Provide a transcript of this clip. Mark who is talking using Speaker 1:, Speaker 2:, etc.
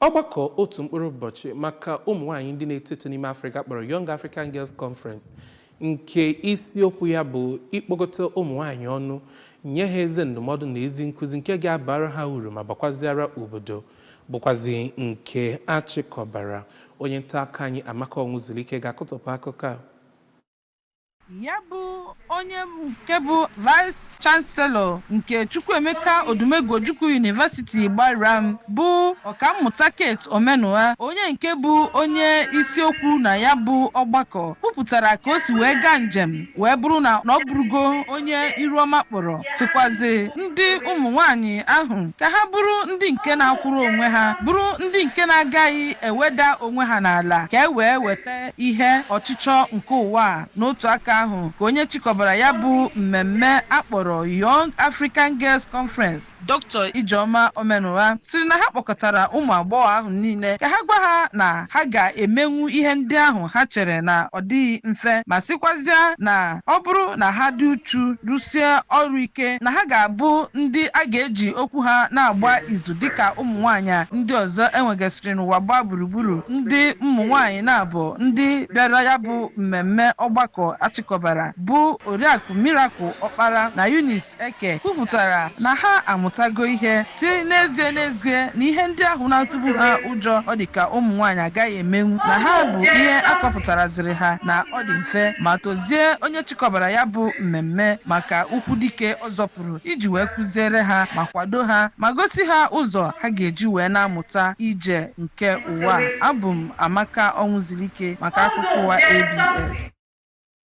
Speaker 1: Ọgbakọ otu mkpụrụ ụbọchị maka ụmụ nwaanyị ndị na-eto eto n'ime Afrịka kpọrọ Young African Girls Conference, nke isiokwu ya bụ ịkpọkọta ụmụ nwaanyị ọnụ, nye ha ezi ndụmọdụ na ezi nkụzi nke ga-abara ha uru ma bakwaziara obodo, bụkwazi nke achịkọbara. Onye nta akụkọ anyị Amaka Ọnwụzulike ga-akọtọpụ akụkọ a.
Speaker 2: Ya bụ onye nke bụ Vice Chancellor nke Chukwuemeka Odumegwu Ojukwu University Gbaram, bụ Ọkammụta Kate Omenugha, onye nke bụ onye isiokwu na ya bụ ọgbakọ, kwupụtara ka o si wee gaa njem wee bụrụ na ọ bụrụgo onye iruọma kpọrọ, sikwazi ndị ụmụ nwanyị ahụ ka ha bụrụ ndị nke na-akwụrụ onwe ha, bụrụ ndị nke na-agaghị eweda onwe ha n'ala ka e wee weta ihe ọchịchọ nke ụwa a. N'otu aka ahụ ka onye chịkọbara ya bụ mmemme akpọrọ Young African Girls Conference, Dr. Ijeọma Omenugha, siri na ha kpọkọtara ụmụ agbọghọ ahụ niile ka ha gwa ha na ha ga-emenwu ihe ndị ahụ ha chere na ọ dịghị mfe, ma sịkwazịa na ọ bụrụ na ha dị uchu, rụsie ọrụ ike, na ha ga-abụ ndị a ga-eji okwu ha na-agba izu dịka ụmụ nwaanyị ndị ọzọ enwegasịrị n'ụwa gbaa gburugburu. Ndị ụmụ nwaanyị na-abụ ndị bịara ya bụ mmemme ọgbakọ achịkọbara, bụ Oriakụ Miracle Ọkpara na Eunice Eke, kwupụtara na ha amụtago ihe si n'ezie n'ezie na ihe ndị ahụ na-atụbu ha ụjọ, ọ dị ka ụmụ nwaanyị agaghị emenwu, na ha bụ ihe akọpụtaraziri ha na ọ dị mfe, ma tozie onye chịkọbara ya bụ mmemme maka ukwu dike ọ zọpụrụ iji wee kụziere ha ma kwado ha ma gosi ha ụzọ ha ga-eji wee na-amụta ije nke ụwa. Abụ m Amaka Ọnwụzilike maka akụkọ ụwa ABS.